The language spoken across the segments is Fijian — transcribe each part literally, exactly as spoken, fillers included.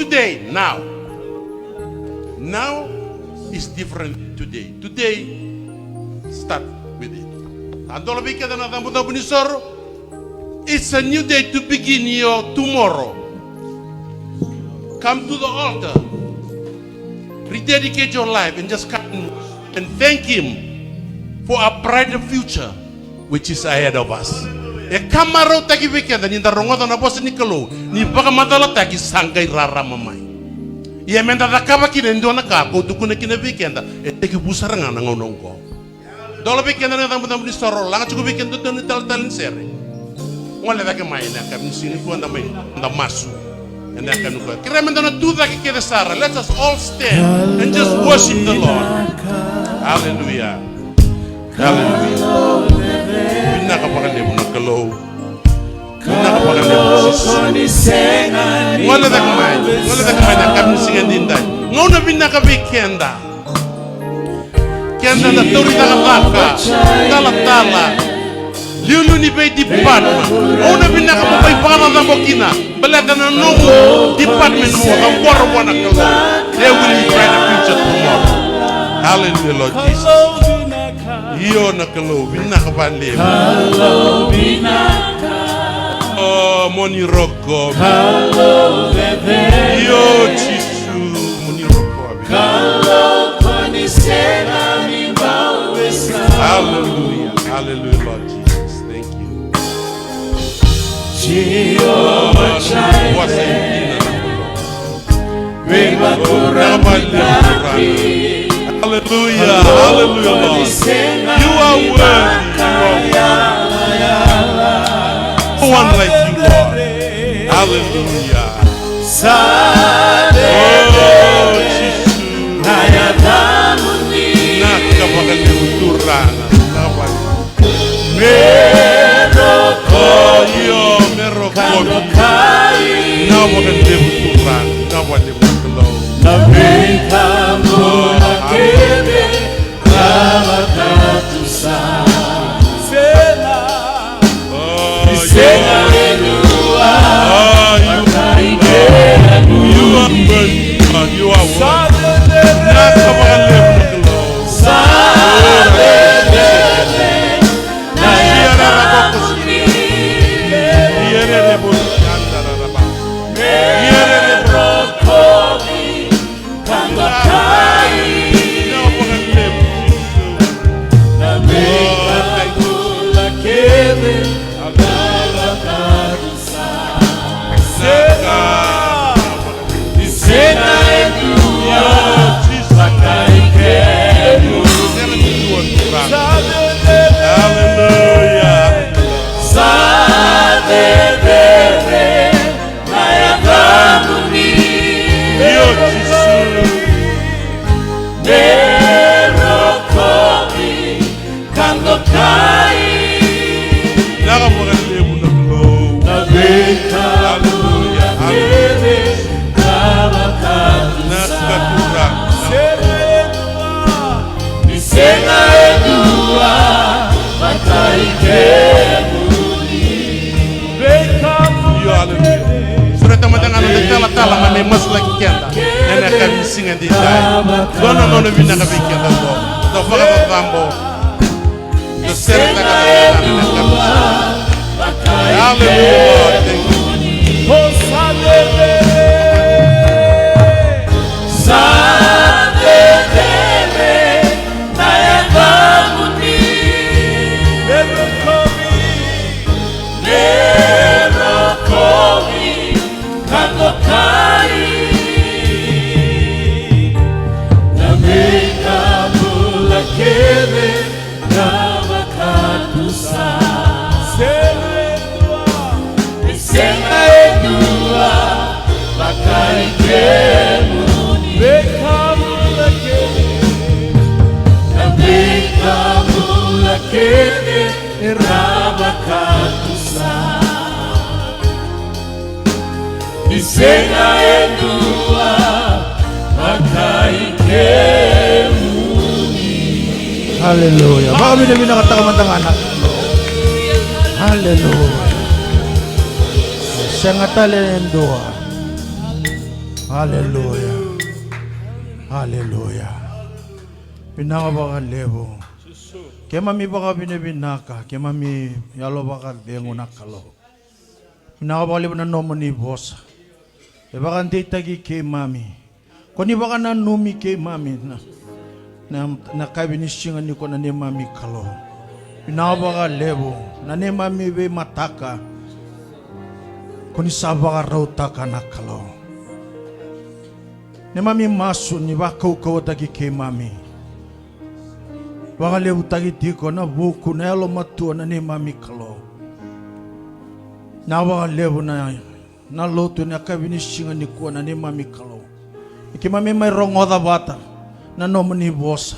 Today, now. Now is different today. Today, start with it. A dola vei keda na cabucabu ni soro. It's a new day to begin your tomorrow. Come to the altar. Rededicate your life and just come and thank Him for a brighter future which is ahead of us. E ka marautaki vei keda ni da rogoca na vosa ni Kalou, ni vakamacalataki sa qai rarama mai. Ia me da cakava kina e dua na ka ko tukuna kina vei keda, e tekivu sara ga na gauna oqo. Dola vei keda na cabucabu ni soro, laga tiko vei keda dua na talatala ni sere. Gole cake mai na ka misi ni kua da mai da masu. Ena yakavi nikua. Kerea meda na tu cake kece sara. Let us all stand and just worship the Lord. Hallelujah. Hallelujah. Vinaka vakalevu na Kalou. Vinaka vakalevu Jisu. Gole cake mai. Gole cake mai na yakavi ni siga edaidai. Gauna vinaka vei keda. Keda na tauri cakacaka, talatala, liuliu ni vei department. Gauna vinaka mo mai vakacacabo kina. Baleta na nomu department mo cabora vua na Kalou. There will be brighter future tomorrow. Hallelujah, Lord Jesus. Io na Kalou, vinaka vakalevu. O, mo ni rokovi. Io Jisu, mo ni rokovi. Hallelujah. Hallelujah, Lord Jesus. Thank you. Jehovah Jireh. Hallelujah. Hallelujah, Lord. You are worthy. You are worthy. No one like you, Lord. Hallelujah. Oh, Jisu. Vinaka vakalevu Turaga. Vinaka vakalevu. Io, me rokovi. Vinaka vakalevu Turaga. Vinaka vakalevu na Kalou. Oh, you are, oh, you are, you are worthy, God. You are worthy. Vinaka vakalevu na Kalou. Hallelujah. Io Jisu. Vinaka vakalevu na Kalou. Hallelujah. Hallelujah. Vinaka Turaga. Io, hallelujah. Sureta mada ga na noda italatala me mai masulaki keda ena yakavi ni siga edaidai. Dua na gauna vinaka vei keda oqo. Da vakacacabo. Da seretaka na noda italatala. Hallelujah, Lord. Thank you. Hallelujah. Vakavinavinakataka mada ga na Kalou. Hallelujah. Sega tale e dua. Aleluya. Aleluya. Vinaka vakalevu. Keimami vakavinavinaka, keimami yalo vakacegu na Kalou. Vinaka vakalevu na nomuni vosa e vakadeitaki keimami. Ko ni vakananumi keimami na, na, na kavi ni siga ni ko na neimami Kalou. Vinaka vakalevu na neimami veimataka. Ko ni sa vakarautaka na Kalou. Neimami masu ni vakaukauwataki keimami. Vakalevutaki tiko na vuku na yalomatua na neimami Kalou. Na vakalevu na, na lotu ena yakavi ni siga nikua na neimami Kalou. Ni keimami mai rogoca vata na nomuni vosa.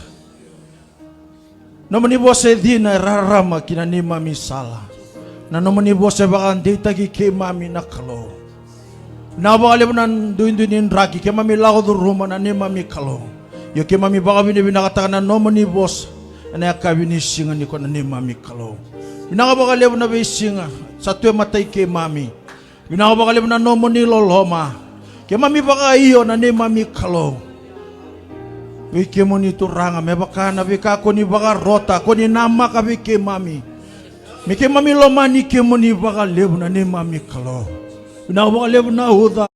Nomuni vosa e cina e rarama ki na neimami sala. Na nomuni vosa e vakadeitaki keimami na Kalou. Na vakalevu na duidui ni draki keimami lako curuma na neimami Kalou. Io keimami vakavinavinakataka na nomuni vosa ena yakavi ni siga nikua na neimami Kalou. Vinaka vakalevu na veisiga sa tu e matai keimami. Vinaka vakalevu na nomuni loloma. Keimami vakaio na neimami Kalou vei kemuni Turaga me vaka na veika ko ni vakarota, ko ni namaka vei keimami. Me keimami lomani kemuni vakalevu na neimami Kalou. Vinaka vakalevu na uca,